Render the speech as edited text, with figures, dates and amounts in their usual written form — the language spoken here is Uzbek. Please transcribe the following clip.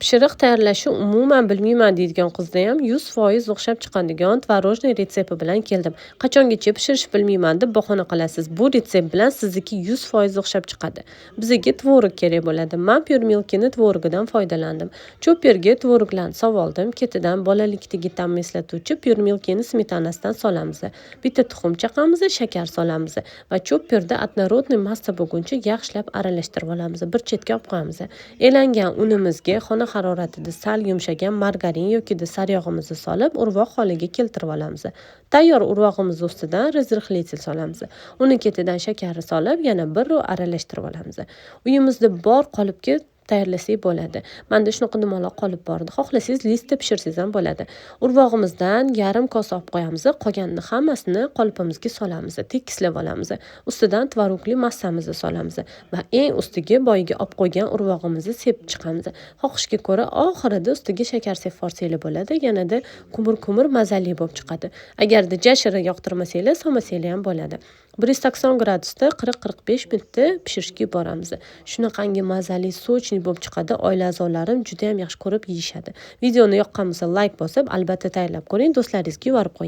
Pishiriq tayyorlashni umuman bilmayman deydigan qizdayam 100% o'xshab chiqadigan творожный retsepti bilan keldim. Qachongacha pishirish bilmayman deb bahona qilasiz. Bu retsept bilan sizniki 100% o'xshab chiqadi. Bizga tvorog kerak bo'ladi. Man Pure Milk'ini tvorogidan foydalandim. Chopperga tvoroglarni solvoldim. Ketidan bolalikdagi ta'mni eslatuvchi Pure Milk'ini smetanasidan solamiz. Bitta tuxum chaqamiz, shakar solamiz va chopperda однородный massa bo'lguncha yaxshilab aralashtirib olamiz. Bir chetga olib qo'yamiz. Elangan unimizga xona haroratida sal yumshagan margarin yoki saryog'imizni solib, urvoq holiga keltirib olamiz. Tayyor urvog'imiz ustidan разрыхлитель solamiz. Uni ketidan shakarni solib, yana bir aralashtirib olamiz. Uyimizda bor qolipga tayyorlasak bo'ladi. Menda shunaqa dumaloq qolip bor edi. Xohlasangiz, listda pishirsangiz ham bo'ladi. Urvog'imizdan yarim kosa olib qo'yamiz, qolganini hammasini qolipimizga solamiz, tekislab olamiz. Ustidan tvorogli massamizni solamiz va eng ustiga boyagi olib qo'ygan urvog'imizni sepib chiqamiz. Xohishga ko'ra oxirida ustiga shakar sepib yuborsanglar bo'ladi, yanada kumur-kumur mazali bo'lib chiqadi. Agarda ja shirin yoqtirmasanglar, solmasanglar ham bo'ladi. 180 gradusda 40-45 minutda pishirishga yuboramiz. Shunaqangi mazali, сочный bo'lib chiqadi. Oila a'zolarim juda ham yaxshi ko'rib yeyishadi. Videoni yoqqan bo'lsa, layk bosib, albatta tayyorlab ko'ring, do'stlaringizga yuborib qo'ying.